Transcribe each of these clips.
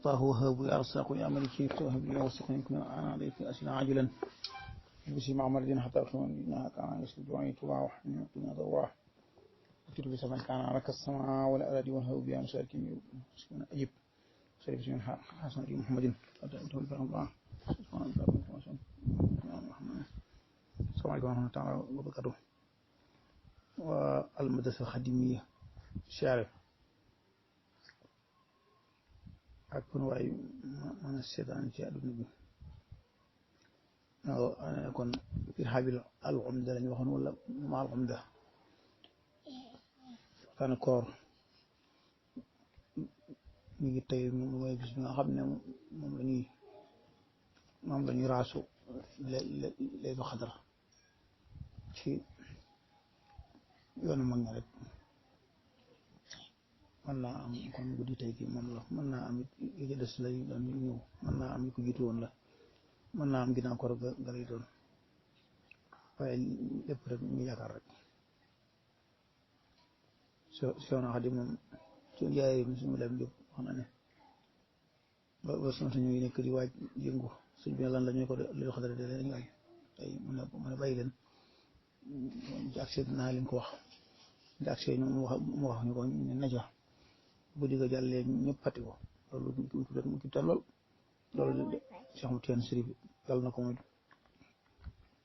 طه وهاب يا رزاق يا ملك توهب لي وسقني كن انا عليك اسنا عاجلا بسي مع مرض حتى اخوان انها كان يسجد دعائي طبعا وحني الدنيا ضواه وكتب بسمع كان لك السماء والارض والهوب يا مساكين مسكين اجب شريف بن حسن بن محمد ادعوه الفرح الله سبحان الله السلام عليكم ورحمه الله تعالى وبركاته والمدرسه الخديميه شارع أكون واي من الشيطان في النبي أنا أكون في حبيل العمدة لأني بخون ولا مع العمدة كان كور ميجي تاي موي بس ما خامني موم لا ني راسو لي دو خضر ci yoonu mag ña rek mën naa am kon guddi tey gi moom la mën naa am yi ci des lay doon ñëw mën naa am yi ko jiitu woon la mën naa am ginnaaw ko ga lay doon waaye lépp rek ñu yaakaar rek Soxna Xadi moom ci yaay suñu dem jóg wax na ne ba sant ñu nekk di waaj yëngu suñ bi lan la ñu ko lu xadara de lañu waaj ay mën a bàyyi leen ci accès naa leen ko wax ci accès ñu mu wax ñu ko naja bu digga jàllee ñëpp fàtte ko loolu mu ci tal loolu Cheikh Moutiane Sërif yàlla na ko muy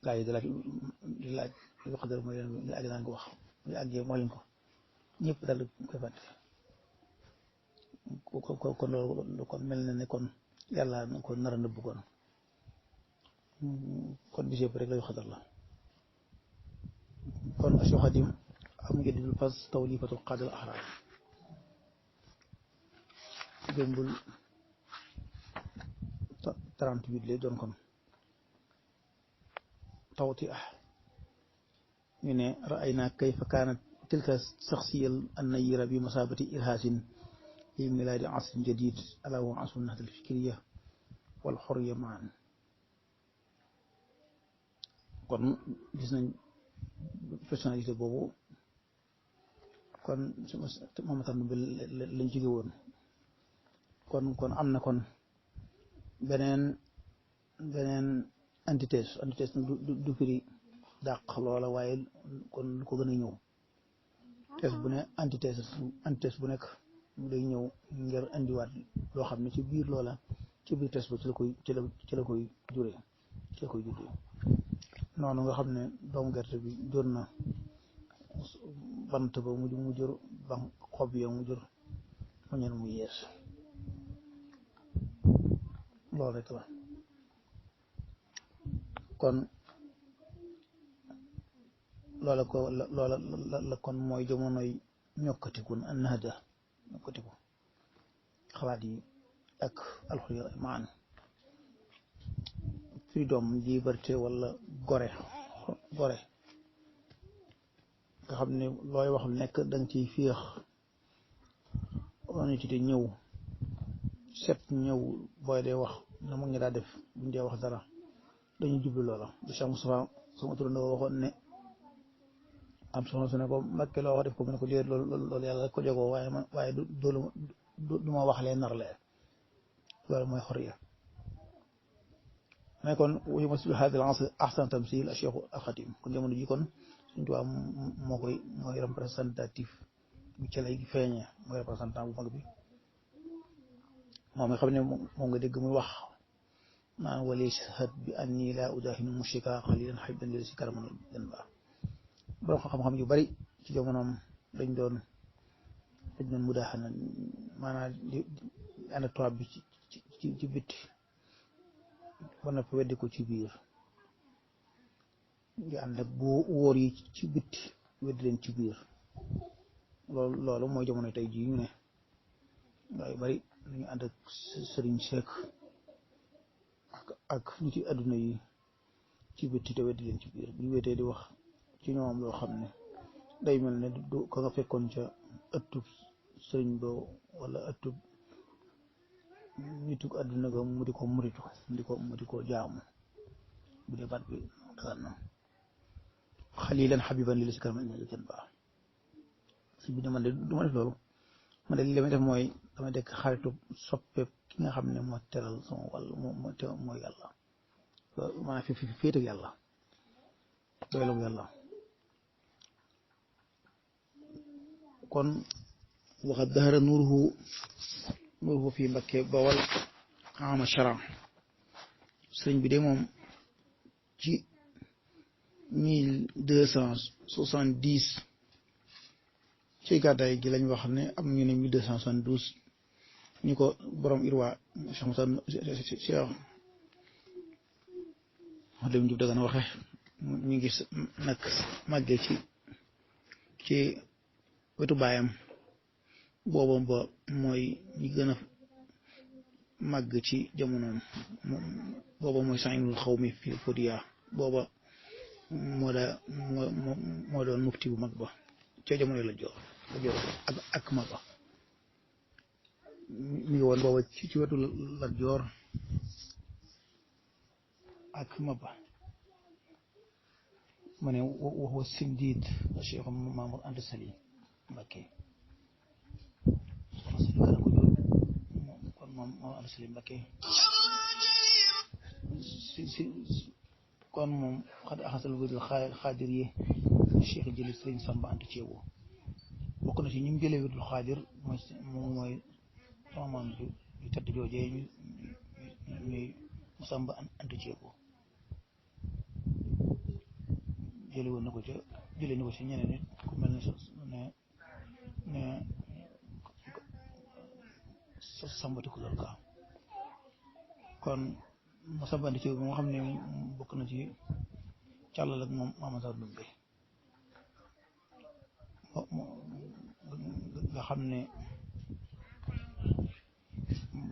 gaa yi di laaj lu xadara mooy leen li àgg naan ko wax li àggee moo leen ko ñëpp daal koy fàtte kon loolu kon mel na ne kon yàlla na ko nar a nëbb kon bis yëpp rek layu xadar la kon Cheikh Xadim am ngeen fas tawlifatul qaadir ahrar jëmbul 38 lay doon kon tawti ñu ne ra'ayna kayfa kaanat tilka shakhsiyya an-nayyira bi masabati irhaasin fi milaadi asrin jadid ala wa asru nahda al-fikriyya wal hurriyya ma'an kon gis nañ personnalité boobu kon moom tam lañ jóge woon kon am na kon beneen antithèse du firi dàq loola waaye kon lu ko gën a ñëw thèse bu ne antithèse bu nekk day ñëw ngir indiwaat loo xam ne ci biir loola ci biir thèse ba ci la koy juree noonu nga xam ne doomu gerte bi jur na bant ba mu jur ban xob ya mu jur muñeen mu yees loolu rek la kon loola la kon mooy jamonoy ñokkatikun an nahda ñokkatiku xalaat yi ak alxurya maan freedom liberté wala gore nga xam ne looy wax lu nekk danga ciy féex honnêteté ñëw set ñëw booy dee wax na mu ngi daa def buñ dee wax dara dañuy jublu loola bu Cheikh Moustapha sama turandoo waxoon ne am soxna su ne ko Mbakke loo wax def ko mu ne ko déet loolu yàlla rek ko jogoo waaye du ma wax lee nar lee loolu mooy xoriya mais kon wuyu masul hadal asr ahsan tamsil Cheikh al Khadim kon jamono ji kon suñu tubaab mooy représentatif bu ci lay feeñee mooy représentant bu mag bi moom nga xam ne moom nga dégg muy wax naan wali shahad bi anni la udahinu mushrika xalilan xabiban lil si karaman den ba borom xam-xam yu bari ci jamonoom dañ doon mudaaxana maanaam di ànd ak tubaab bi ci bitti ba noppi weddi ko ci biir di ànd ak bu wóor yi ci bitti weddi leen ci biir loolu mooy jamono tey jii ñu ne waaye bari dañu ànd ak sëriñ Seck ak nit yi àdduna yi ci bitti te weddi leen ci biir bu ñu wetee di wax ci ñoom loo xam ne day mel ne du ko nga fekkoon ca ëttub sëriñ ba wala ëttub nitu àdduna ga mu di ko muritu mu di ko jaamu bu dee baat bi dagan na xalilan xabiban li si kanam ne jën baax si bi ne man de du ma def loolu man de li may def mooy dama dekk xaritu soppe ki nga xam ne moo teral sama wàll mooy yàlla maa fi féete yàlla doylu yàlla kon waxat dahara nuruhu fii Mbakke Bawal ama charan sëriñ bi de moom ci 1270 ci gàddaay gi lañ wax ne am ñu ne 1272 ñu ko borom irwa Cheikh Moussa Cheikh Xadim Jub Dagana waxe ñu ngi nag màggee ci wetu baayam booba ba mooy ñi gën a màgg ci jamonoom booba mooy sañul xaw mi fi Fodiya booba moo doon mufti bu mag ba ca jamono la joor ak ma ba mi ngi woon booba ci wetu Lat Joor ak ma ba ma ne waxwa sindiid Cheikh Mamour Anta Sali Mbakke kon moom Anta Sali Mbakke kon moom xad axasal wérdul xaadir yi Cheikh jëli Sëriñ Samba Anta Ceebo bokk na ci ñi mu jëlee wérdul xaadir mooy sama maam ju tedd joojee ñuy Samba Anta Ceebo jëlee woon na ko ci ñeneen nit ku mel ne sambati ku ka kon Samba Anta Ceebo moo xam ne bokk na ci càllal ak moom Mamadou Dumbe nga xam ne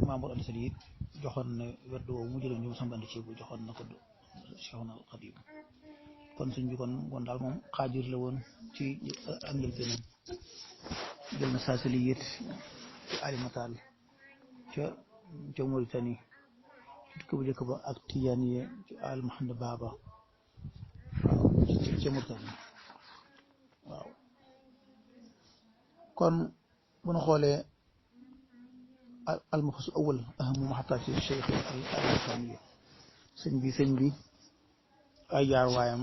Mamour Anta Sali joxoon na werdu woowu mu jëlee ñu Samba Anta Ceebo joxoon na ko Cheikhul Khadim kon suñ bi kon daal moom xaajir la woon ci ak njëlbéenam jël na saasali yit ci alimataal ca Mauritanie ci dëkk bu njëkk ba ak Tijaaniye ci al Mahand Baba waaw ca Mauritanie waaw kon bu ñu xoolee al mafas awal ahamu maxataat ci cheikh al Mauritanie sëñ bi ay jaar waayam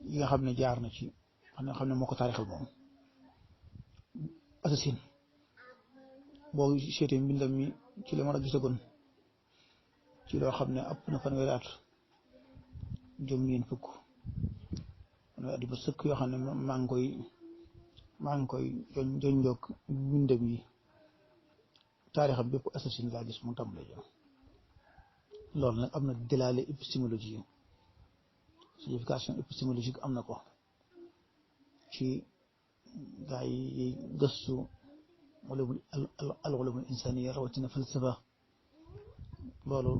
yi nga xam ne jaar na ci xam ne moo ko taarixal moom assasine boo seetee mbindam mi ci li ma a gisagoon ci loo xam ne ëpp na fanweeri at jëm ñeen fukk fanweeri at ba sëkk yoo xam ne maa ngi koy jonjoog mbindam yi taarixam bépp assasine laa gis mu tàmbalee jëm loolu nag am na delaale épistémologie signification épistémologique am na ko ci gaa yi gëstu al ulumul insaniya rawatina falsafa loolu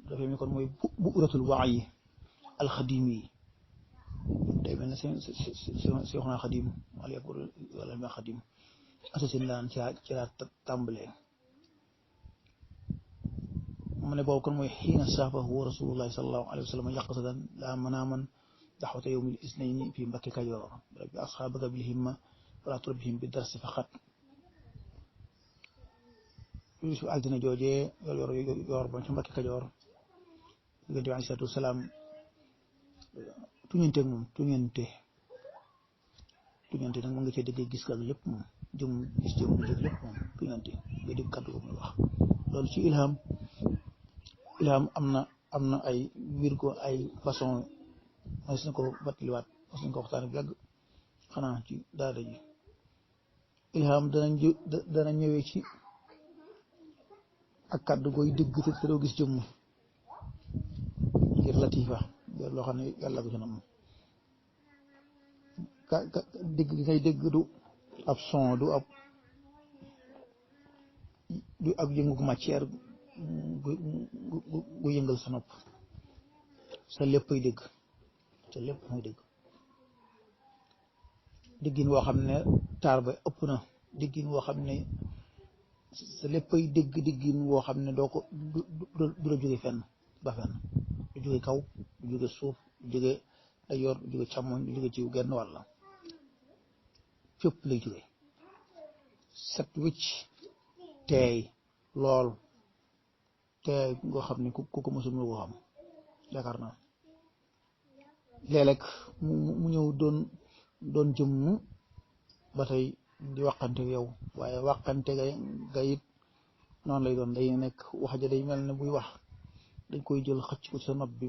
dafay mi kon mooy bu uratul waay al xadim yi day mel ne Seexuna Xadim wala ma Xadim assasine laan ci laa tàmbalee mu ne boobu kon mooy xiina saafahu rasulullahi sallallahu alayhi wa sallam yaqsadan laa manaaman daxwata yowmil isnayni fi Mbakke Kajoor rabbi asxaabaka bil himma wala turabbihim bi darsi faqat bisu altine joojee yor ba ci Mbakke Kajoor yonent bi alayhi salaatu wasalaam tuñante ak moom tuñante nag mu nga cee déggee gis ak lépp moom jëm lépp moom tuñante nga dégg kàddu ko muy wax loolu ci ilham am na ay wirgo ay façon mas na ko battaliwaat mas nañ ko waxtaan bi yàgg xanaa ci daada ji ilham dana ñëwee ci ak kàddu gooy dégg te doo gis jëmm ngir latifa loo xam ne yàlla ko ci nam dégg gi ngay dégg du ab son du ab yëngu matière gu yëngal sa nopp sa léppay dégg sa lépp mooy dégg déggin woo xam ne taar ba ëpp na déggin woo xam ne sa léppay dégg déggin woo xam ne doo ko du la jóge fenn ba fenn du jóge kaw du jóge suuf du jóge dajoor du jóge càmmoñ du jóge ci genn wàll fépp lay jóge set wicc teey lool teey ngoo xam ne ku ko mësul mu ko xam yaakaar naa léeg-léeg mu ñëw doon jëmm ba tey di waxante yow waaye waxante ga it noonu lay doon day nekk wax ja day mel ne buy wax dañ koy jël xëcc ko ci sa nopp bi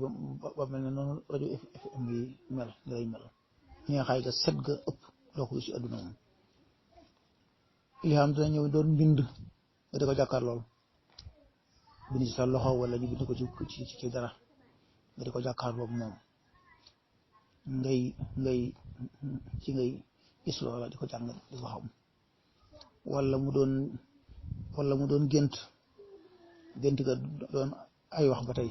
ba mel ne noonu rajo FM yi mel lay mel ñi nga xaay ga set ga ëpp doo ko si adduna moom li xam dina ñëw doon mbind nga di ko jàkkaar lool bind ci sa loxo wala ñu bind ko ci dara nga di ko jàkkaar lool moom ngay gis loola di ko jàng di ko xam wala mu doon gént ga doon ay wax ba tey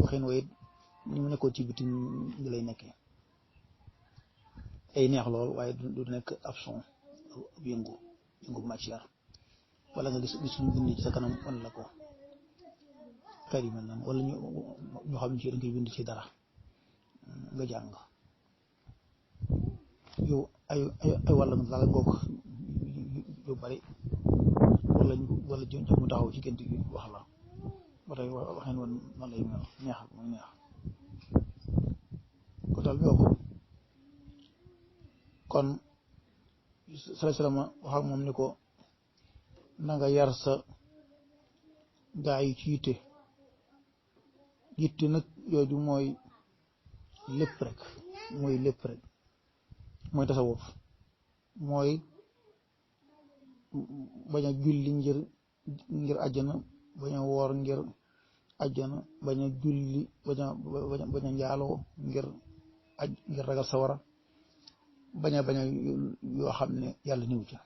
waxin wayit ni mu nekkoon ci biti ngi lay nekkee ay neex lool waaye du nekk ab son ab yëngu matière wala nga gis suñu bind ci sa kanam wan la ko xeet yi mel noonu wala ñu xam ci dañ koy bind ci dara nga jàng yow ay wàlla nga daal ngoog yu bari wala jëm mu taxaw ci gént gi wax la ba tey waxeen woon noonu lay mel neex muy neex ko daal yokku kon salaama wax ak moom ni ko na nga yar sa gaa yi ci yitte nag yooyu mooy lépp rek mooy tasawuf mooy bañ a julli ngir àjjana bañ a woor ngir àjjana bañ a julli bañ a njaaloo ngir ragal sawara bañ a yoo xam ne yàlla niw ca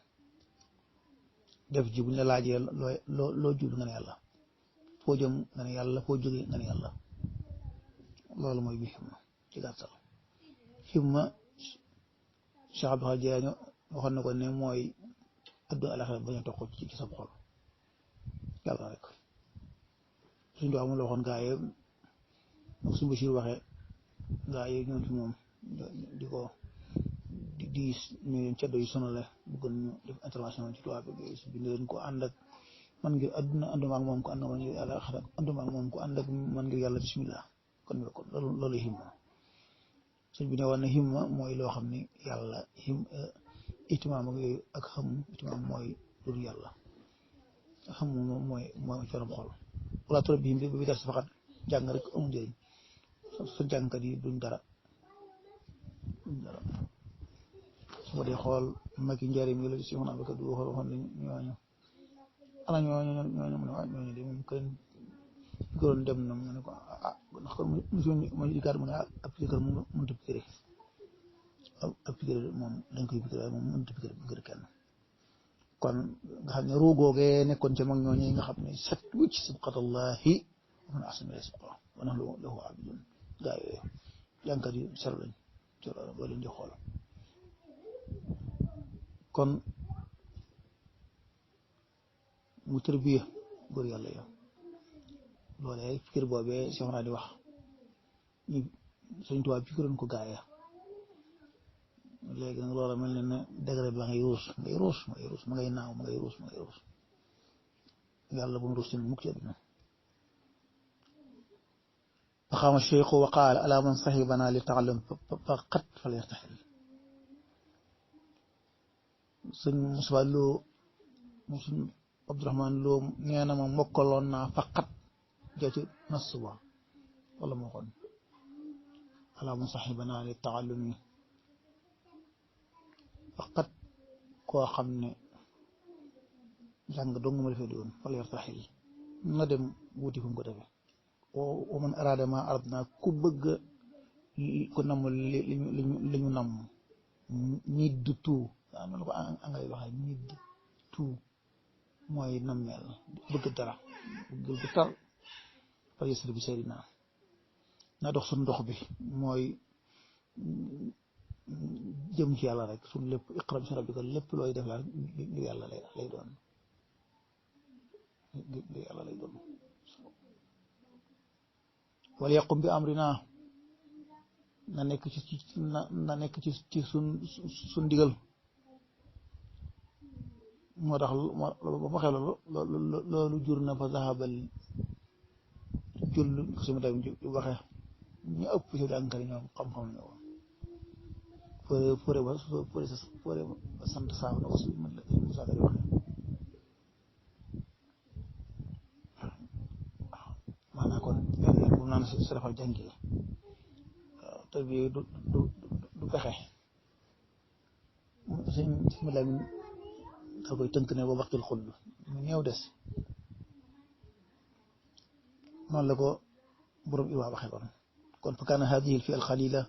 def ji buñ la laajee loo jublu nga ne yàlla foo jëm nga ne yàlla foo jógee nga ne yàlla loolu mooy bi himma ci gàttal himma Cheikh Abdou Khadre Jeylani waxoon na ko ne mooy adduna alaxira bañ a toq ci sa xol yàlla rek suñ doo amul waxoon gaa yi suñ Bachir waxee gaa yi ñoom fi moom di ko di ñu leen ceddo yu sonale bëggoon ñu def intervention ci tubaab bi si bind leen ko ànd ak man ngir adduna ànduma ak moom ko ànd ak man ngir alaxira ànduma ak moom ko ànd ak man ngir yàlla bismillah kon loolu himma sëñ bi ne woon na himma mooy loo xam ne yàlla itimaam ak yooyu ak xam itimaam mooy dul yàlla xam mooy corom xol wala trop bi bi def si faxat jàng rek amul njëriñ sa jàngkat yi duñ dara su ma dee xool magi njëriñ yi la si xon abika du waxoon ne ñooñu ana ñooñu mu ne waa ñooñu de moom kenn gëroon dem na mu ne ko ndax kon mo dikaat mu ne ab pikir mënut a pikir ab pikir moom dañ koy pikir waaye moom mënut a pikir kenn kon nga xam ne ruugoogee nekkoon ca mag ñooñu nga xam ne set wicc sibqatallahi wa man ahsanu ilayhi sibqa wa nahnu lahu abidun gaa yooyu jàngkat yi sero lañ boo leen di xool kon mu tërbiya góor yàlla yo loolee fikir boobee Cheikh naa di wax ñu Sëñ Tuubaa fikiroon ko gaaya léegi nag loola mel ne degré ba ngay ruus ma ngay naaw ma ngay ruus yàlla bu mu ruus ci mukk ci àdduna faqaama cheikhu wa qaala ala man sahibana li taalum faqat fal yartaxil sëñ Moussa Lo sëñ Abdourahmane Lo nee na ma mokkaloon naa faqat jati nas ba wala moo xoon ala man sahibana li taalumi faqat koo xam ne jàng dong ma defee doon fal yartaxil na dem wuti fu mu ko defee wa man araada ma aradna ku bëgg ko namm li ñu namm need to waaw noonu la ko anglais waxee need to mooy nammeel bëgg dara bëgg bu tar par yasir bi seydina na dox suñ ndox bi mooy jëm ci yàlla rek suñ lépp iqra bismi rabbika lépp looy def la lu yàlla lay doon lu yàlla lay doon wala yaqum bi amrina na nekk ci suñ digal moo tax ba fa xew loolu jur na fa zahabal jul si mu tamit ju waxe ñu ëpp si jàngkat yi ñoom xam-xam ne woon fóore ba sant saabu na ko si Musaa Ka di waxe maanaam kon bu naan si defal jàngi waaw te bi du pexe sëñ si Lamin da koy tënk ne ba waxtul xull mu ñëw des noonu la ko borom Iwa waxe kon fa kaana haadihi fi alxalila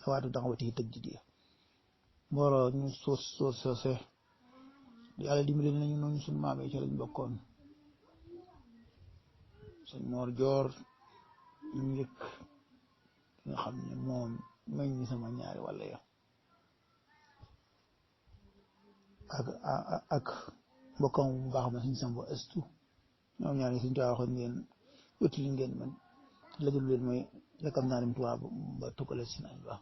awaatu da'watihi tajdidiya mbooloo ñu soose yàlla dimbali nañu noonu suñu maam yi ci lañ bokkoon sëñ Moor Joor ñu njëkk nga xam ne moom meñ ñi sama ñaari wàlla ya ak mbokkam bu baax ma suñ Samba Astu ñoom ñaar suñ tuwaa waxoon ngeen wétu li ngeen man lajul leen mooy lekkam naa dem tuwaa ba tukkale si nañ ba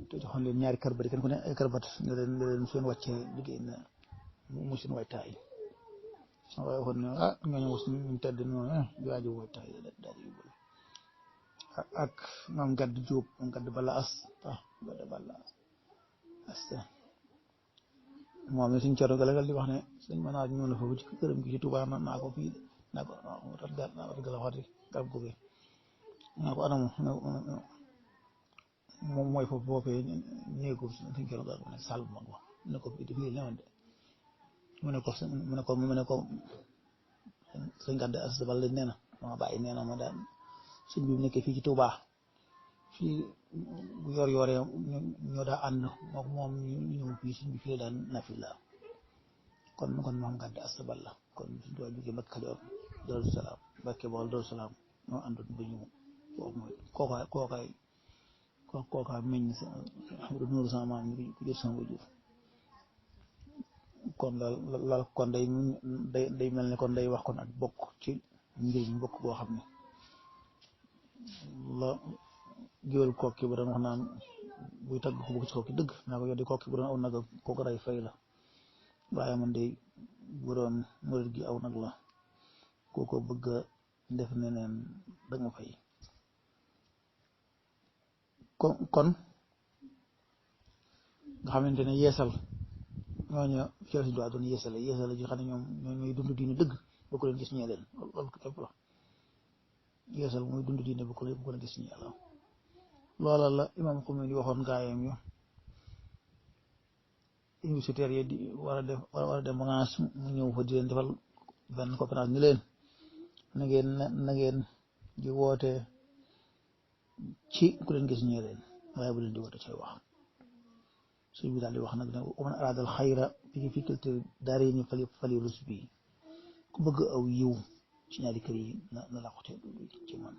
te joxoon leen ñaari karbat kenn ku ne ay karbat nga leen seen wàcce liggéey na mu seen waajtaay waaye waxoon ne ñooñu ñu tedd noonu waaju waajtaay daal di yóbbal ak moom gadd Jóob moom gadd bala as moom ne suñ coro galagal di wax ne suñ mën naa ñëw na foofu ci këram gi ci Tuubaa naa ko fii naa ko gala waxati garab googu naa ko anam moom mooy foofu boofee néegu suñ coro gal ne sàll bu mag ba mu ne ko fii fii newoon de mu ne ko suñ gàdd as bal nee na ma bàyyi nee na ma daan suñ bi nekkee fii ci Tuubaa fii bu yor-yoree ñoo daa ànd moom ñu ñëw fii suñ bi fii daan nafi la kon moom gàdd asabal la kon suñ tubaab jógee Mbàkke Kajoor Daaru Salaam Mbàkke Bawol Daaru Salaam ñoo àndoon ba ñëw foofu mooy kookaay meññ Ahmadu Nuuru sama maam ñu ko jur sama wajur kon lool kon day mel ne kon day wax kon ak bokk ci njëriñ bokk boo xam ne la géwél kokki ba doon wax naan buy tagg ko bëgg ci kokki dëgg naa ko yoddi kokki bu doon aw nag kooku rey fay la waaye man de bu doon murit gi aw nag la kooko bëgg a def neneen danga fay kon nga xamante ne yeesal ñooñu ci si doon yeesal ji xam ne ñoom ñooy dund diine dëgg boo ko leen gis ñee leen loolu képp la yeesal mooy dund diine boo ko leen gis ñee la loola la imam Khomeini waxoon gaayam yu universitaire yi di war a dem vacance mu ñëw fa di leen defal benn conférence ni leen na ngeen di woote ci ku leen gis ñee leen waaye bu leen di woote ci wax suñ bi daal di wax nag ne man araadal xayra fi kiltil daarayni falyalus bi ku bëgg aw yiw ci ñaari kër yi na la ko ci man